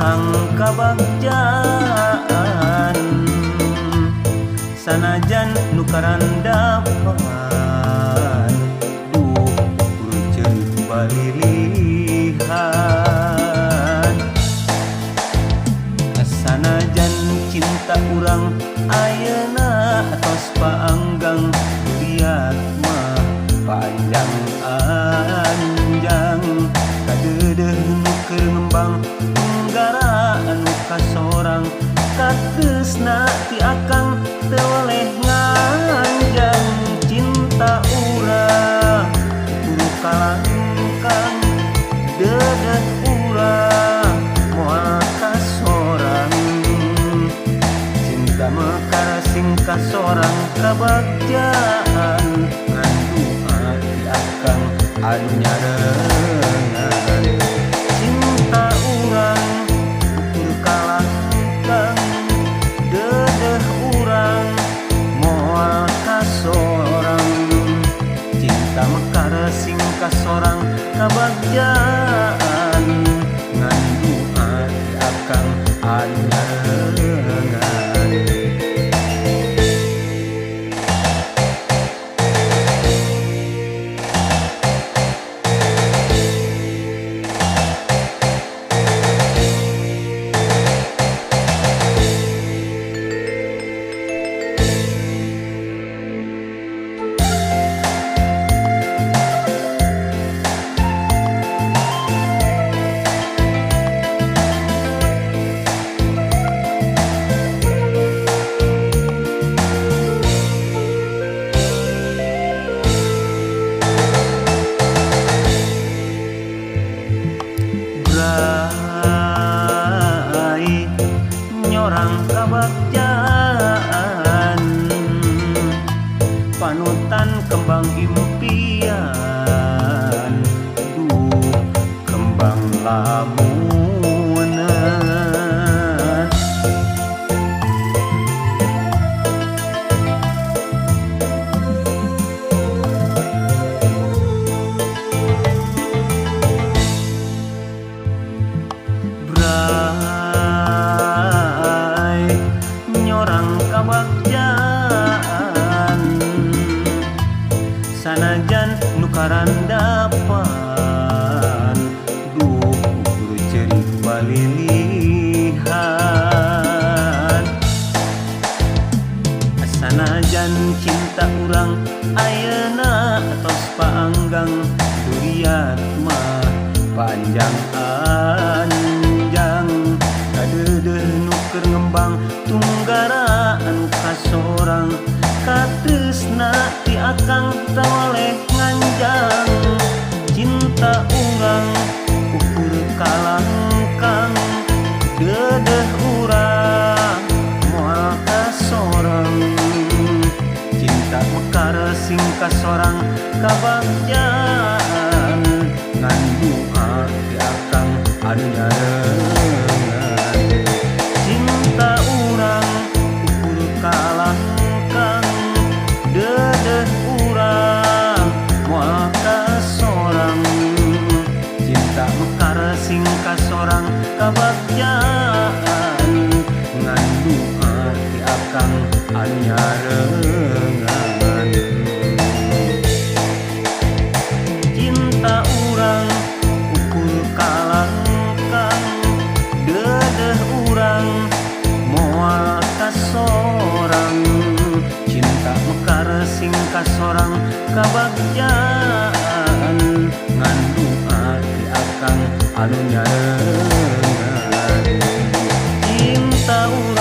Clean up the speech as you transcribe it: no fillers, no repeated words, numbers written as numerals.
Nyorang kabagjaan sanajan nu karandapan duh ukur ceurik balilihan sanajan cinta urang ayeuna tos paanggang liat mah panjang anjang kadeudeuh nu keur ngembang tunggara anu kasorang katresna ti akang teu weleh nganjang cinta urang ukur kalangkang deudeuh urang moal kasorang cinta mekar sing kasorang kabagjaan ngan doa ti akang anu nyarengan cinta urang ukur kalangkang deudeuh urang moal kasorang cinta mekar sing kasorang kabagjaan ngan doa ti akang anu nyarengan. Bray nyorang kabagjaan panutan kembang impian duh kembang lamunan Bray nyorang kabagjaan sanajan nu karandapan duh ukur ceurik balilihan sanajan cinta urang ayeuna tos paanggang duriat mah panjang anjang kadeudeuh nu keur ngembang tunggara anu kasorang katresna ti akang teu weleh nganjang cinta urang ukur kalangkang deudeuh urang moal kasorang cinta mekar sing kasorang kabagjaan ngan doa ti akang anu nyarengan cinta urang ukur kalangkang deudeuh urang moal kasorang cinta mekar sing kasorang kabagjaan ngan doa ti akang anu nyarengan cinta urang ukur kalangkang deudeuh urang moal kasorang cinta mekar sing kasorang kabagjaan ngan doa ti akang anu nyarengan cinta urang